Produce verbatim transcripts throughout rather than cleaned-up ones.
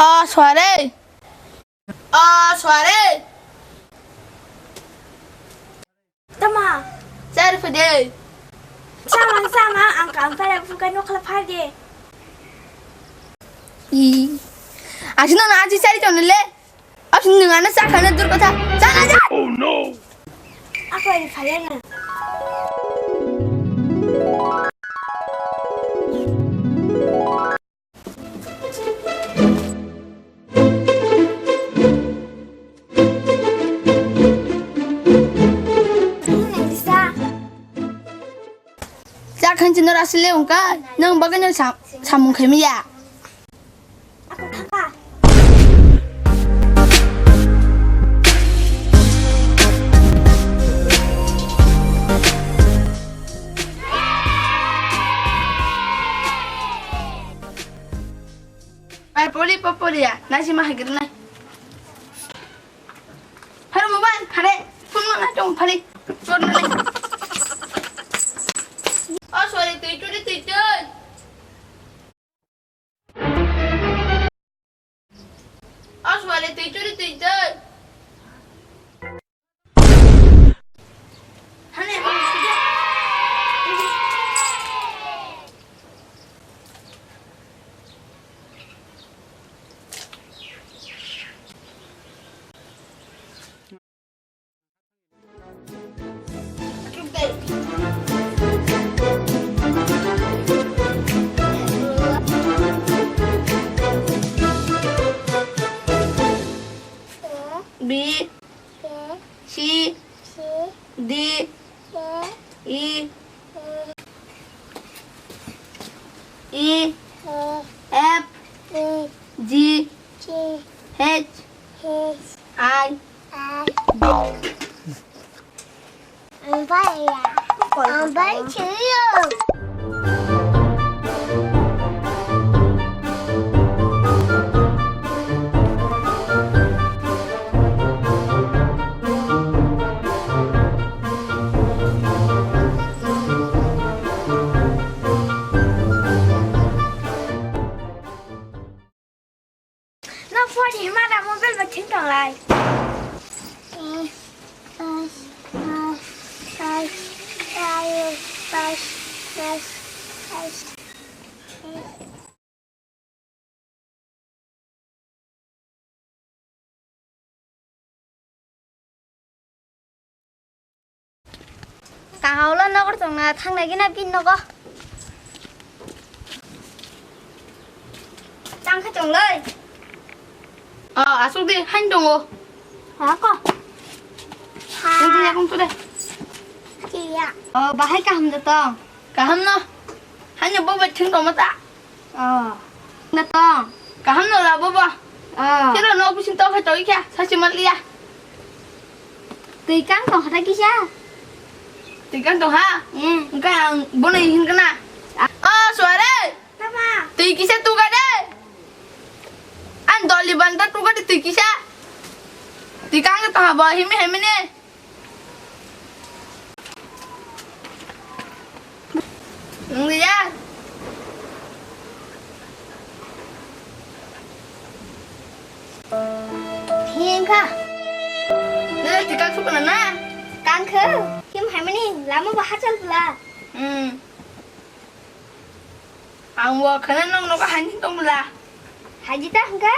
O suare. O suare. Tama. Chari phai de. Sama sama ang kam pala buka nokla phai de. I. Asino na aji chari chonle. Asino nang ana sa khana dur kotha. Chana ja. Oh no. Apa ini phai na? Chak khan chino rasile ungka, nang bagwi no sa-, samung khaimiya. Ai, poli, po, poli ya. Nasi mah hagir nai. Haro mobile, hare. Phone mana tong, phari. Phone mana? Oh, sorry, tui, tui, tui, tui. Oh, sorry, tui, tui, tui, tui. B. C. D. E. E. F. G. H. I. Ang bai ya. Ang bai chuyo. No pori hima da mobile ba thing tong lai. Kaham ulo nogo tongna thangna gina pin nogo. Tang khe tong lai. O, asuk di, hain tongo. Ha ko. Ha. Tong tong ya, tong tong de. Iya. O, bahai kaham da tong. Kaham no. Haino bo bai thing tongma ta. Oh. Na tong. Kaham no la bo bo. Oh. Kero no bisin tong khai tong kya, sasi mal liya. Twi kang tong hata kisa. Twi kang tong ha? Eh. Engka ang bono hin kana. Ah. Oh, suare. Tama. Twi kisa tu ka de. An doli banta tu ka de twi kisa. Twi kang tong ha bo himi himi ne. Nunggu ya. Hingka. Nere tikang sukuna na? Kangkhe. Him hamini lama bahachal pula. Hmm. Ang bo khana nong nogo haini tong bwla. Haji ta hwnkhe?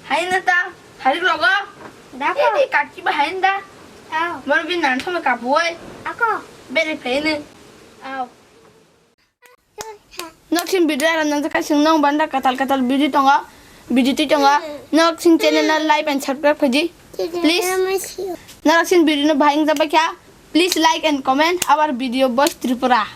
Haino ta, hari rogo. Da ko? Edi kaki ba hain da. Aw. Bor bin nan thome kabuai. Ako? Bere phaini. Aw. Nok sin video aram nang kha sing nong banda katal katal video tongo. Video twi tongo. Nok sin channel na like and subscribe khaji. Please. Nok sin video no bahai wng jabakya. Please like and comment our video Voice Tripura.